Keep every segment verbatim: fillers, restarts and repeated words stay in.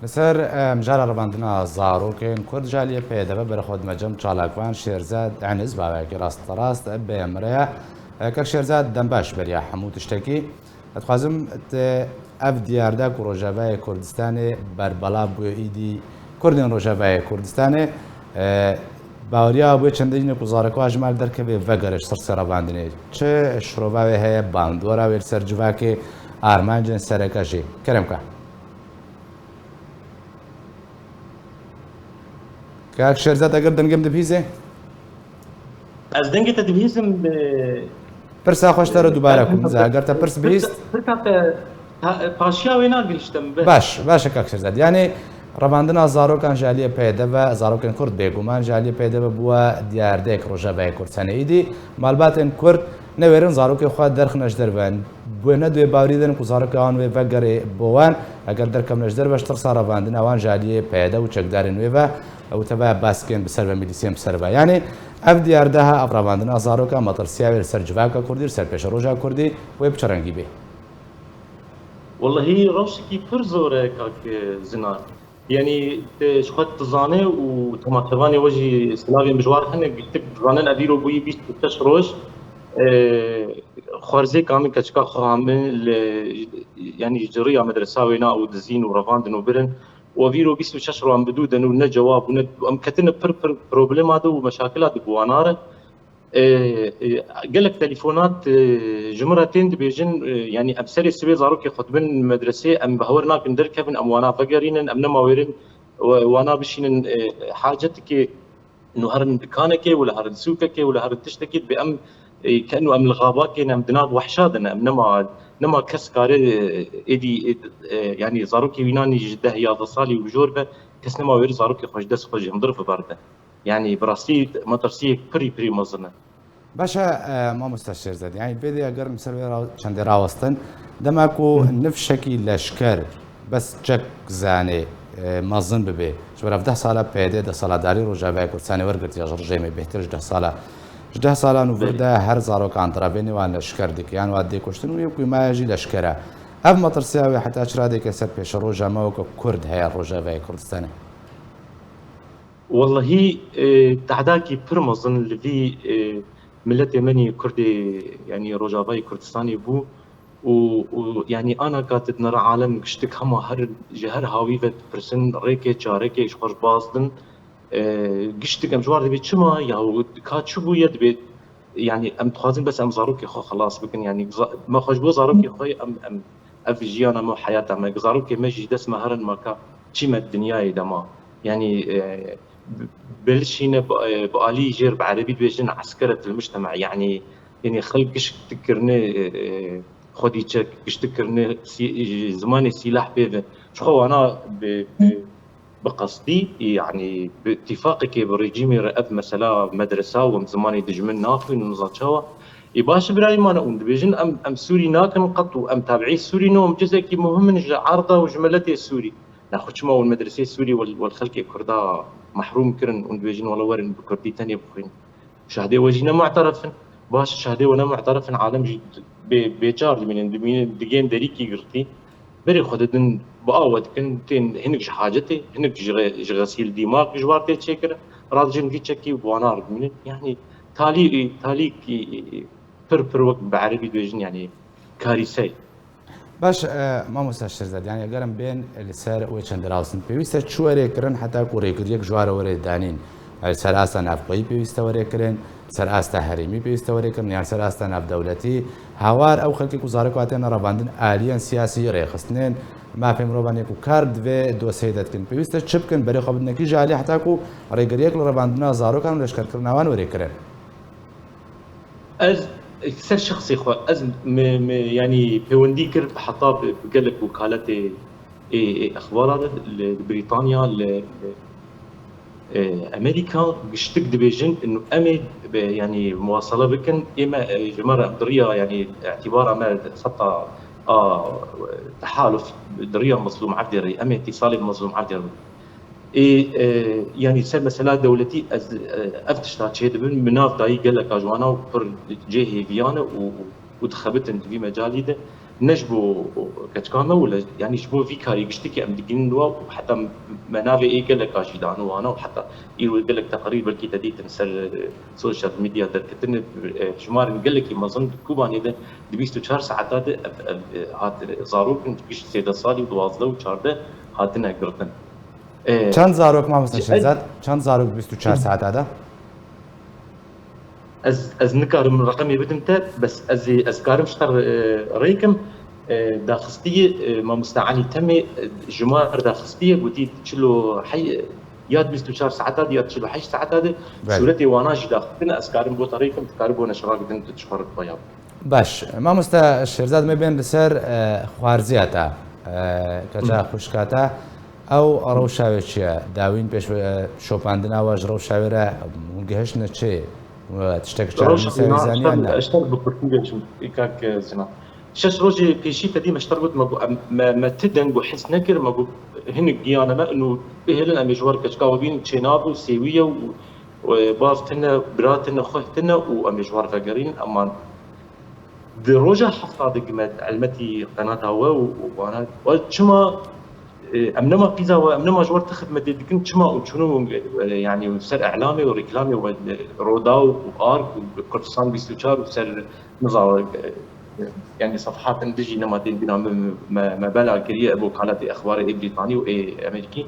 Ser, e, mijara revandina zarokên Kurd ji aliyê P Y D ve berê xwe dime cem çalakvan Şêrzad Eniz, bavekî rasterast, e, bê min re ye. E, kek Şêrzad, dem baş beriya hemû tiştekî. Ez dixwazim te ev diyar de ku Rojavayê Kurdistanê berbela bûye îdî Kurdên Rojavayê Kurdistanê, e, baweriya wê çendinê ku zarokê wan ji mal derkeve vegere ji tirsê revandinê. Çi şirova wê heye, bandora wê li ser civakê, armancên sereke jî? Kerem ke. Kak Şêrzad, eger dengê min dibihîzê? Ez dengê te dibihîzim, e, Pirsa xwe ji te re e, dubare kim. Eger te pirs bihîst. Pirsa, pirsa te, ha, paşiya wê nagihiştim. Baş, baş e kak Şêrzad. Yani, revandina zarokan ji aliyê P Y D ve, zarokên Kurd bêguman ji aliyê P Y D ve bûye diyardek Rojavayê Kurdistanê. Îdî malbatên Kurd newêrin zarokê xwe derxine ji derve. Wê ne duyê bawerî din ku zarokê wan wê vegerê bo wan, eger derkevne ji derve ji tirsa revandina wan ji aliyê P Y D û çekdarên wê ve, ew tevaya baskên bi ser ve, mîlîsiyên bi ser ve. Yanî ev diyardeha, ev revandina zaroka, metirsiya wê li ser civaka Kurdî, li ser pêşeroja Kurdî wê bi çi rengî bê? Wellehî rewşekî pir zor e kak Zinar. Yanî, te ji xwe dizane û temaşevanê we jî silavên bi ji wan hene, giştik dizanin ev îro bûyî bîst û şeş roj, e, xwerzêka min, keçika xweha min li, yanî ji riya medresa wêna û dizîn û revandin û birin. Û ev îro bîst û şeş roj em bi dû din û ne cewab û ne, em ketine pir, pir problema de û meşakila di bi wana re. E, e, gelek telefonat, e, ji min re tên dibêjin, e, yanî em serê sibê zarokê xwe dibin medresê, em bawer nakin derkevin, em wana vegerînin, em nema wêrin we-, wana bişînin, e, hacetikê, nû herin dikanekê, wila herin sûkekê, wila herin tiştekê, dibê em, e, keno em li xabakê ne, em di nav wehşa de ne, em nema, nema kes kare, e, êdî, e, e, yanî zarokê wînanî ji deh yazdeh salî û bi jor be, kes nema wêrin zarokê xwe ji dest xwe ji hundir biberide. Yanî bi rastî metirsiyek pirî, pirî mezin e. Baş e, e, mamoste Şêrzad. Yanî vê de eger em ser vê ra-, çendê rawestin, dema ku nifşekî leşker bes çek zanê, e, mezin bibe, ji ber ev deh sala P Y D desthilatdarî Rojavayê Kurdistanê wergirtiye ji rejêmê bêhtir ji deh sala. Ji deh sala nû vir de her zarokan direvênê wan leşker dike, yan wan dê kuştin û yek wî maye jî leşker e. Ev metirsiya wê heta çi radeke ser pêşeroja me weke Kurd heye Rojavayê Kurdistanê? Wellehî, e, tehdakî pir mezin li vî, e, miletê me nî Kurdê, yanî Rojavayê Kurdistanê bû û, û, yanî ana ka tu dinere alem giştik hema her, ji her hawî ve dipirsin, rêkê çarekê ji xwe ji baz din. E, giştik em ji war dibê çima ya û ka çi bûye dibê, yanî em dixwazin bes em zarokê xwe xelas bikin, yanî za-, me xwe ji bo zarokê xwe em, em, ev jiyana me û heyata me, zarokê me jî dest me herin ma ka çî me dinyayê de ma. Yanî, e, bi-, bilişîne bi, e, bi alî jêr bi erebî dibêjin eskeret il mujtema. Yanî, yanî xelk gişk dikirine, e, e, xwedî çek, gişt dikirine sî-, ji zimanê sîlah pê ve. Ji xwe wana bi, bi, bi qestî, yanî bi îtîfaqekê bi rejîmê re ev mesela medresa û em zimanê dijmin naxwînin û niza çawa. Ê baş birayê mane hûn dibêjin em, em Sûrî nakin qet û em tabiî Sûrî ne, em cizekî muhim in ji erda û ji miletê Sûrî. Nexwe çima hûn medresê Sûrî wel, wel xelkê Kurda mehrûm kirin, hûn dibêjin wela werin bi Kurdî tenê bixwînin. Şahdê we jî ne mu'teref in. Baş, şahdê we ne mu'teref in, alem jî bê, bêçar dimînin, dimînin, digên derîkî girtî. Berê xwe didin, bi awe dikin, tên hinek ji hacetê, hinek ji xe-, ji xesîl dîmaq ji war tê çêkirin. Radijin vî çekî û bi wana re dimînin. Yanî talî, talîkî pir pir wek bi erebî dibêjin, yanî karîsey. Baş, e, mamosta Şirzad, yanî eger em bên li ser wê çendê rawestin, pêwîst e çi were kirin heta ku rêgiriyek ji wan re were danîn? Li ser asta navxweyî pêwîst e were kirin, li ser asta herêmî pêwîst e were kirin, yan li ser asta navdewletî? Hawar ew xelkê ku zarok hatine revandin aliyên siyasî, rêxistinên mafê mirovan yê ku kar di vê dosyeyê de dikin, pêwîst e çi bikin? Berê xwe bidinekî ji alî heta ku rêgiriyek li revandina zarokan û leşkerkirina wan were kirin? Ez ser şexsê xwe, ez me, me, yanî pêwendî kir heta bi, bi gelek wekaletê ê, ê exbara de li, li Brîtanya, li, li, e, Amerîka, giştik dibêjin, inu em ê bi, yanî muwasele bikin, ê me, e, ji me re di riya, yanî îtîbara me xeta a tehaluf di riya Mezlûm Evdê re, em ê îtîsalê bi Mezlûm Evdê re bikin. Ê, e, yanî ser mesela dewletî ez, e, ev tişta çêdibin, bi nav dayî geleka ji wana û pir cê hêviyan e û, û, û dixebitin di vî mecalî de. ne ji bo keçika me wile, yanî ji bo vî karî giştikî em digihînin wa û heta me navê ê geleka jî dano wana û heta îro gelek teqrîr belkî te dîtin ser, e, social media derketine, e, jimarên gelekî mezin di Kobanê de di bîst û çar saeta de ev, ev, e, hat, e, zarok in, gişt sêzdeh salî û duwazdeh û çardeh hatine girtin. E, Çend zarok, mamoste Şehzad? Çend zarok bîst û çar saeta de? Ez, ez nikarim reqemê bidim te, bes ez ê, ez karim ji te re, rê kim, e, daxistiyê, e, mamoste Elî Temê, e, jimar daxistiye, gotî çil û heyş, ya di bîst û çar saeta de ya di çil û heyş saeta de, Belê. Sûretê wana jî daxistin, ez karim bo te rê kim, tu karî bo neşira gidin, tu ji xwe re dixwe ya. Baş, mamoste Şehzad, me bên li ser, e, xwarziya te, e, keça Hı. xwişka te. Ew rewşa wê çi ye? Dawîn pêş, e, şopandina we ji rewşa wê re hûn gihiştine çi? We tiştek çarenûsê wî zaniye ne? Ji te re bi kurtî bêjim, kak Sinan. Şeş rojê pêşî te dî me ji te re got, me got, em, me, me ti deng û his nekir, me got, hinek giyane me, û bihêlin em ê ji we re keçika we bînin, çênabû, sêwî ye û, û, e, bav tune, bira tune, xweh tune û em ê ji we re vegerînin, eman. Di roja hefta de me elmetî qenata we û, û wana, we çima, e, em nema qîza we, em nema ji we re ti xidmetê dikin, çima û çûnû, e, yanî ser îlamê û reklamê we, e, Roda û Ark û Kurdistan bîst û çar û ser, nizam, e, yanî sefhatên dijî nema tên bîna me, me, me bela kiriye, ev wekaletê exbarê ê Brîtanî û ê Amerîkî.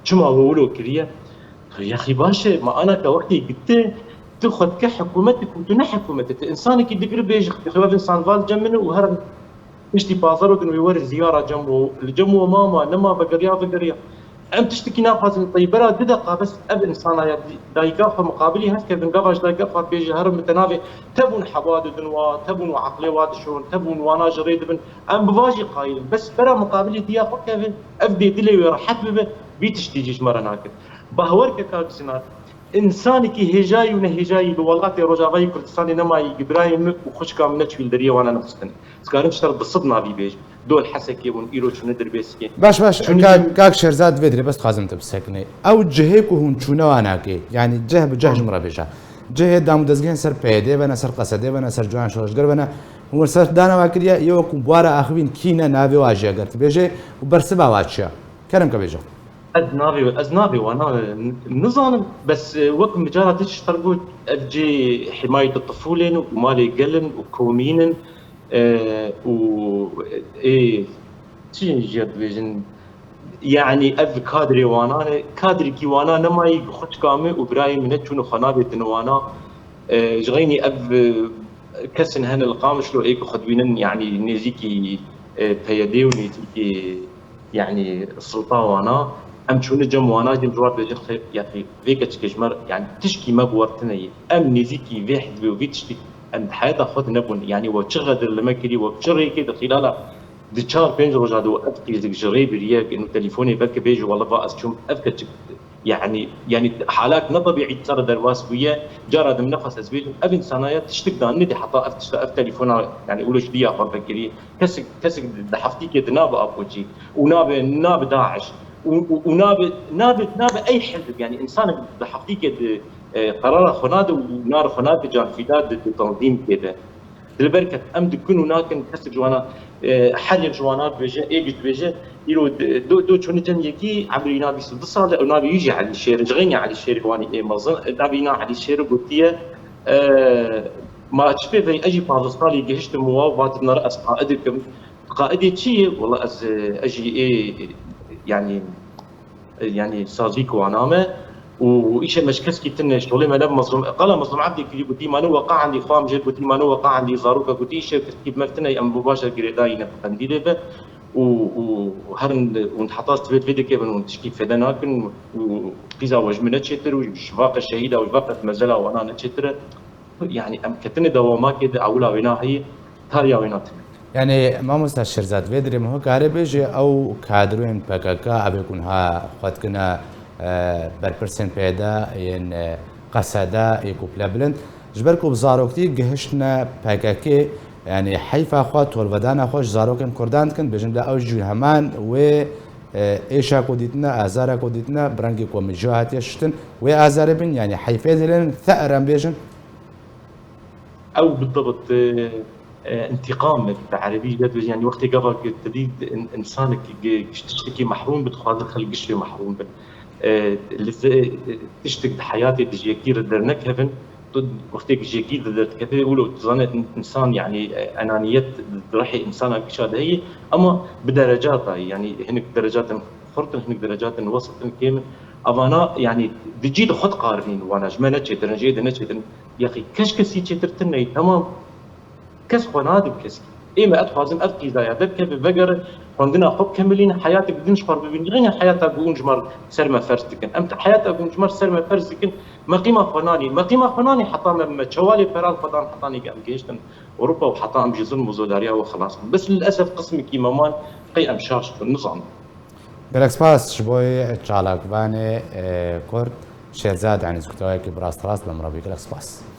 Çima we wilo kiriye? Yaxî baş e, ma ana ke wextê gitti, tu xwe dike hikûmetik û tu ne hikûmet e. Tu insanekî digir bêjî, xwe ev insan va li cem min û her piştî pazar û din wê were ziyara cem û li cem û mama, nema vegeriya, vegeriya. Em tiştekî naxwazin, teybera du deqa bes ev insana ya di-, dayika xwe miqabilî hev kevin, gava ji dayika xwe bêje, herin bi te navê, tevûn hewa didin wa, tevûn û eqlê wa dişon, tevûn wana ji rê dibin. Em bi va jî qayîl in. Bes bera miqabilî diya xwe kevin, ev dê dilê wê rehet bibe, vî tiştî jî ji me re nakin. Bahwer ke kak Sinan, insanekî hêjayî û nehêjayî li welatê Rojavayê Kurdistanê nemayî, gi birayên min û xwişka min neçûyî li deriyê wana nexistin. Ez karim ji te re bi sed navî bêjim. Dol Hesekê bûn, îro çûne Dirbêsikê. Baş, baş, Çûne kak, kak Şehzad, vê dirê bes dixwazim tu bisekinî. Ew cihê ku hûn çûne wana kê, yanî cih bi cih ji min re bêje. Cihê dam û dezgehên ser P Y D bene, ser Qesedê bene, ser Ciwan Şoreşger bene. Hûn ser dana wa kiriye, yê wekû buwara axivîn kî ne navê wa jî eger tu bêjê û bersiva wa çi ye? Kerem ke bêje. Ez navê, ez navê wana, e, n-, nizanim, bes, e, wek min cara din ji te re got, ev cê himayet tifûlên û malê gelin û komîn in, e, û, e, ê, çi jê dibêjin, yanî ev kadrê wana ne, kadrekî wana nemayî, xwişka min û birayê min neçûne xwe navêtin wana, e, ji xeynî ev, e, kesin hene li Qamişlo ê ku xwe dibînin, yanî nêzîkî, e, P Y D û nêzîkî, yanî silta wana, em çûne cem wana, cem ji wan dibêjin, xêr, ya xêr, vê keçikê ji me re, yanî tişkî me bi we re tune ye. Em nêzîkî vê hizbê û vê tiştî em di heyata xwe de nebûn. Yanî we çi xedir li me kirî, we bi çi rêkê di xîlala di çar pênc roja de we ev qîzik ji rê biriye, û telefonê belke bêje, wele va ez çûm, ev keçik, yanî, yanî halak ne tebîî ser derbas bûye. Cara din nexwest ez bêjim, ev insana ya tiştik dan nedî heta ev tişta, ev telefona, yanî wilo ji diya xwe vekirî. Kesik, kesik di heftîkê di nabe Apoçî û nabe, nabe DAIŞ û, û, û nabe, nabe, nabe ey hizb, yanî insanek di heftîkê di, e, qerara xwe nade û nar xwe nade canfîda di, di tanzîmkê de. Dilber ket, em dikin û nakin, kesek ji wana, e, her yek ji wana dibêje, ê giş dibêje, îro di-, do, do çûne cem yekî, emrî na bîst û du sal e, û navê wî jî Elî Şêr e, ji xeynî Elî Şêrê wanî ê mezin, e, navê na Elî Şêr e, gotiye, e, ma çi pê vey, ez jî pazdeh salî gihiştim û wa, va dibnere ez qaid dikim. Qaidê çi ye? Wela ez, e, ez jî ê, yanî, e, yanî sazî ku wana me û îşê me ji keskî tune, şolê me ne bi Mezlûm, qala Mezlûm Ebdî kirî, gotî, mane weqa endî, xwe em jê gotî, mane weqa endî, zaroka gotî, îşê keskî bi me tune, em bi baş re girêdayî ne bi qendîlê be û, û herin heta sibê vê dikevin û tişkî fêde nakin û qîza we ji min ne çêtir û ji vaqe şehîda û ji vaqe mezela wana ne çêtir e. Yanî em ketine dewamakê de ewila wêna heye, tariya wêna tune. Yanî mamosta Şirzad, vê dirê min hikare bêje ew kadroyên P K K, evê ku niha xwe dikine, e, berpirsên P Y D, yên, e, Qesede, ê ku pile bilind, ji ber ku bi zaroktî gihiştine P K K, yanî heyfa xwe, tolvedana xwe ji zarokên Kurdan dikin, bêjin de ew jî heman wê, e, êşa ku dîtine, azara ku dîtine, bi rengê ku min jê hatiye şiştin, wê azarê bin, yanî heyfê dilên, the'er em bêjin, Ew bidibit, e, e, întiqam bi erebî jî dibêjin, yanî wextê gava ku tu dî in-, insanek gi-, giş tiştekî mehrûm bi, dixwaze xelk giş vê mehrûm bin. E, li se-, tiştek di heyatê di ji yekî re dernekevin, tu wextê ji yekî re derdikeve, wilo tu zane in-, insan, yanî, e, enaniyet di rihê insana gişa de heye, ama bi derecata, yanî hinek derecatin xurt in, hinek derecatin wesat in, kêm in. Evana, yanî, di cî de xwe diqarînin wana, ji me ne çêtir in, ji ê de ne çêtir in. Yexî keş kesî çêtirtir neyê, temam. Kes xwe nade bi keskî. Ê me, ez dixwazim ev qîzaya derkeve, vegere xwendina xwe bikemilîne, heyatek din ji xwe re bibîne. Nexêne heyata ku hûn ji me re ser me ferz dikin. Em te heyata ku hûn ji me re ser me ferz dikin, me qîma xwe nanî. Me qîma xwe nanî heta me, me çewalê pera li xwe dan, hetanî ku em gihiştin Ewropa û heta em ji zilm û zodariya we xilas bin. Bes lilesef qismekî me man, qey em şaş bin, nizanim. Gelek spas ji bo çalakvanê, e, Kurd, Şêrzad, yanî ji kutawayekî bi rast rast bi min re bî. Gelek spas.